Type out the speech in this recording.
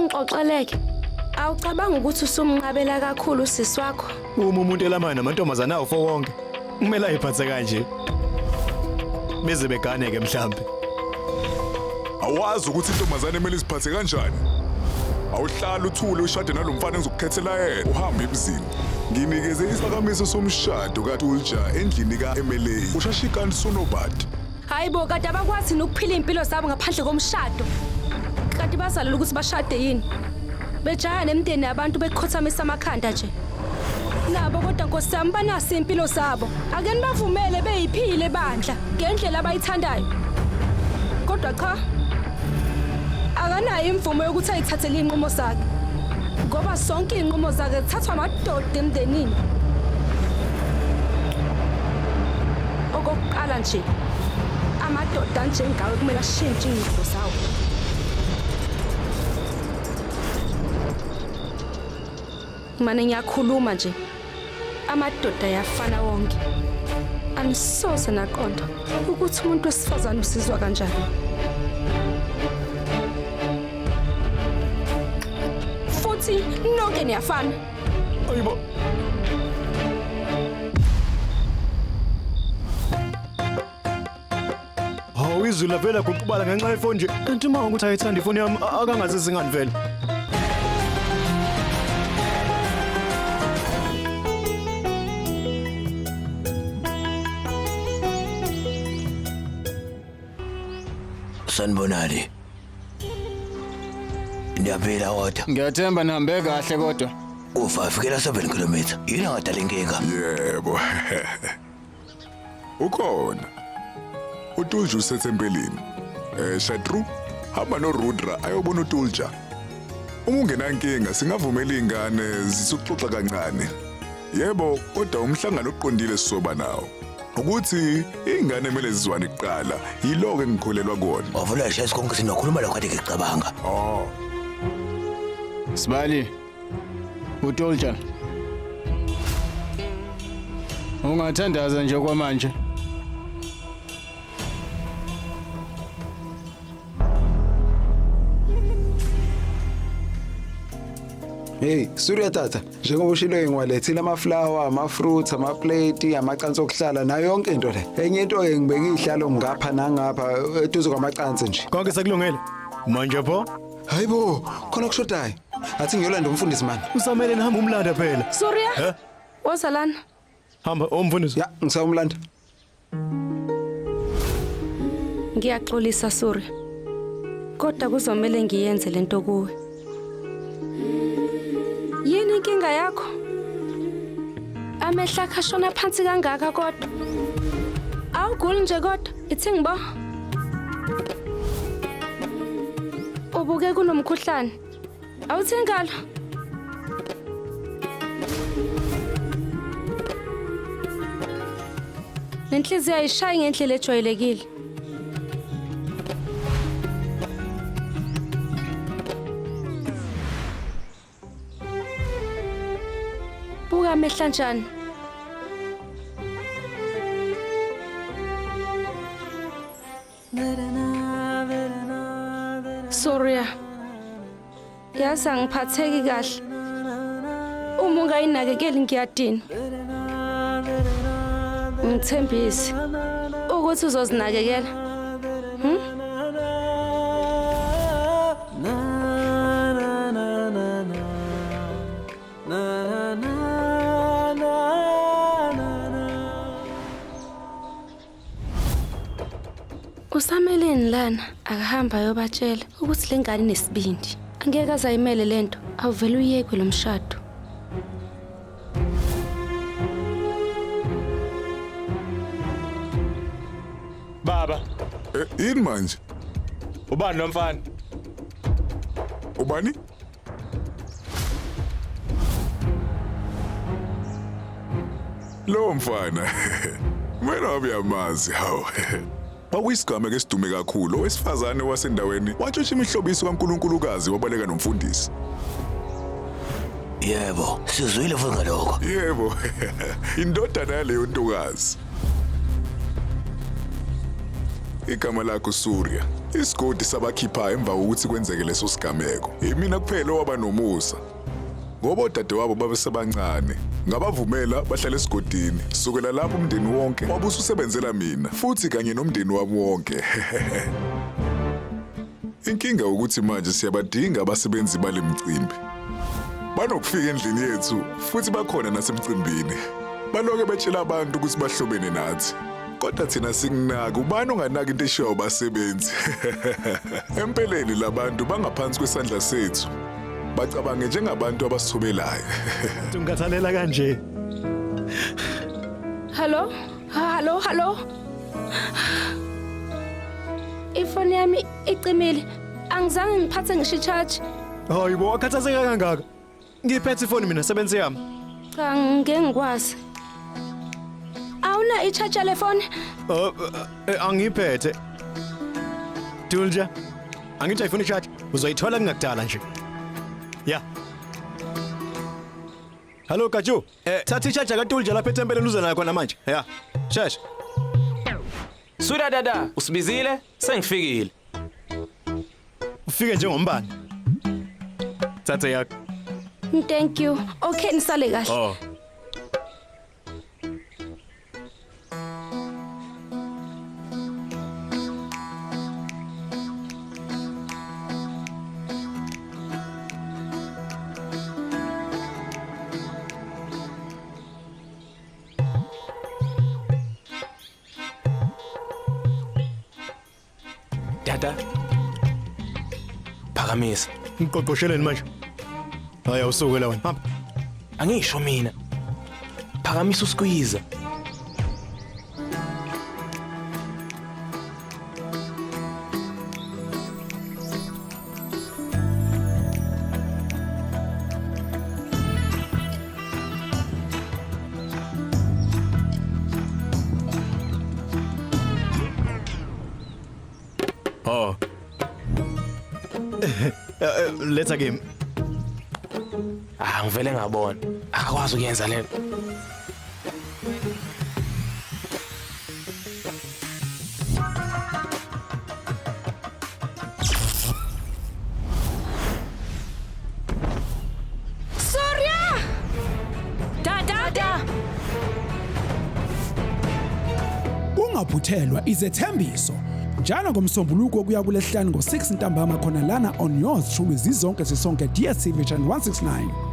Awungixoxeleke. Awucabanga ukuthi usumnqabela kakhulu usisi wakho? Uma umuntu elamana namantombazane awo fo wonke, kumele ayiphathe kanje. Beze begane ke mhlambe. Awazi ukuthi intombazane emele iziphathe kanjani. Awuhlali uthule ushade nalomfana engizokukhethela yena uhambe emzini. Nginikeze isiphakamiso somshado kaTulja endlini ka-MLA uShashikant Sonobad. Hayi bo, kade abakwazi nokuphila iy'mpilo zabo ngaphandle komshado. Kanti bazalelwe ukuthi bashade yini? Bejaya nemindeni yabantu bekhothamisa amakhanda nje. Nabo kodwa nkosi yami banaso iy'mpilo zabo. Ake nibavumele beyiphile bandla ngendlela abayithandayo. Kodwa cha, akanayo imvumo yokuthi ayithathele iy'nqumo zakhe. Ngoba sonke iy'nqumo zakhe zithathwa amadoda emndenini. Okokuqala nje, amadoda anjengawe kumele ashintshe iy'ngqondo zawo. Mane ngiyakhuluma nje, amadoda ayafana wonke. Anisoze naqonda ukuthi umuntu wesifazane usizwa kanjani. Futhi nonke niyafana. Ayibo. Hawu izulu lavela guqubala ngenxa yefoni nje. Kanti uma ukuthi ayithanda ifoni yami akangazizi ngani vele. Sanibonani. Niyaphila kodwa. Ngiyathemba nihambe kahle kodwa. U5 kela 7 km. Yini angadala inkinga? Yebo. Ukhona. uTulja usethempelini. Eh Shatru, hamba noRudra ayobona uTulja. Uma ungenankinga singavumela izingane zisuxoxa kancane. Yebo, kodwa umhlangano oqondile sizoba nawo. Ukuthi ingane kumele zizwane kuqala, yiloko engikholelwa kona. Wavula shaya konke sinokhuluma lokho kade ngicabanga. Oh. Sibali. UTolja. Ungathandaza nje kwamanje. Hey, Surya tata, njengoba ushilo ngiwalethile ama-flower, ama-fruits, ama-plate, amacansi okuhlala nayo yonke into le. Enye into ke ngibeke izihlalo ngapha nangapha eduze kwamacansi nje. Konke sekulungele. Manje pho? Hayibo, khona kushodayo. Athi ngiyolanda umfundisi mani. Usamele nihambe umlanda phela. Surya? Eh? Woza lana. Hamba umfundisi. Ya, ngisawumlanda. Ngiyaxolisa Surya. Kodwa kuzomele ngiyenze lento kuwe. Yini inkinga yakho? Amehlo akho ashona phansi kangaka kodwa. Awuguli nje kodwa, ithi ngibo. Ubuke kunomkhuhlane. Awuthi ingalo. Nenhliziyo ayishayi ngendlela ejwayelekile. Buka amehla njani. Surya. Yazi angiphatheki kahle. Uma ungayinakekeli ngiyadina. Ngithembise ukuthi uzozinakekela. Usameleni lana akahamba ayobatshela ukuthi le ngane inesibindi. Angeke aze ayimele le nto, awuvele uyekwe lo mshado. Baba, Eh, yini manje? ubani lo mfana? Ubani? Lo mfana. Mina uyamazi hawu. Kwakuyisigameko esidume kakhulu owesifazane wasendaweni watshontsha imihlobiso kaNkulunkulukazi wabaleka nomfundisi. Yebo, sizwile futhi ngalokho. Yebo. Indodana yaleyo ntokazi. Igama lakho Surya. Isigodi sabakhipha emva kokuthi kwenzeke leso sigameko. Imina kuphela owaba nomusa. Ngoba odadewabo babesebancane, ngabavumela bahlale esigodini. Sukela lapho umndeni wonke wabususebenzela mina futhi kanye nomndeni wami wonke. Inkinga ukuthi manje siyabadinga abasebenzi bale mcimbi. Banokufika endlini yethu futhi bakhona nasemcimbini. Baloke betshela abantu ukuthi bahlobene nathi. Kodwa thina singinaka ubani onganaka into eshiwa abasebenzi. Empeleni labantu bangaphansi kwesandla sethu. Bacabange njengabantu abasithobelayo. Ungikhathalela kanje. Hello? Hello, hello. Ifoni yami icimile. Angizange ngiphathe ngisho i-charge. Hayibo, akhathazeka kangaka. Ngiphethe ifoni mina sebenzi yami. Cha, ngeke ngikwazi. Awuna i-charger le phone? Oh, angiphethe. Dulja. Angithi ayifuni i-charge. Uzoyithola kungakudala nje. Ya. Hello Kaju. Thatha i-charger kaDulja lapha ethempelini uze nayo khona manje. Ya. Shesha. Suda dada, usibizile? Sengifikile. Ufike njengombani. Thatha yakho. Thank you. Okay, nisale kahle. Oh. Dada. Phakamisa. Ngiqoqosheleni manje. Hayi awusuke la wena. Hamba. Angisho mina. Phakamisa uskwiza. Oh. Letha kimi. Ah, ngivele ngabona. Akakwazi ukuyenza lento. Surya! Dada! Ungaphuthelwa izethembiso njalo ngomsombuluko kuya kulesihlanu ngo-6 ntambama khona lana on yours truly zizonke sisonke DStv channel 169.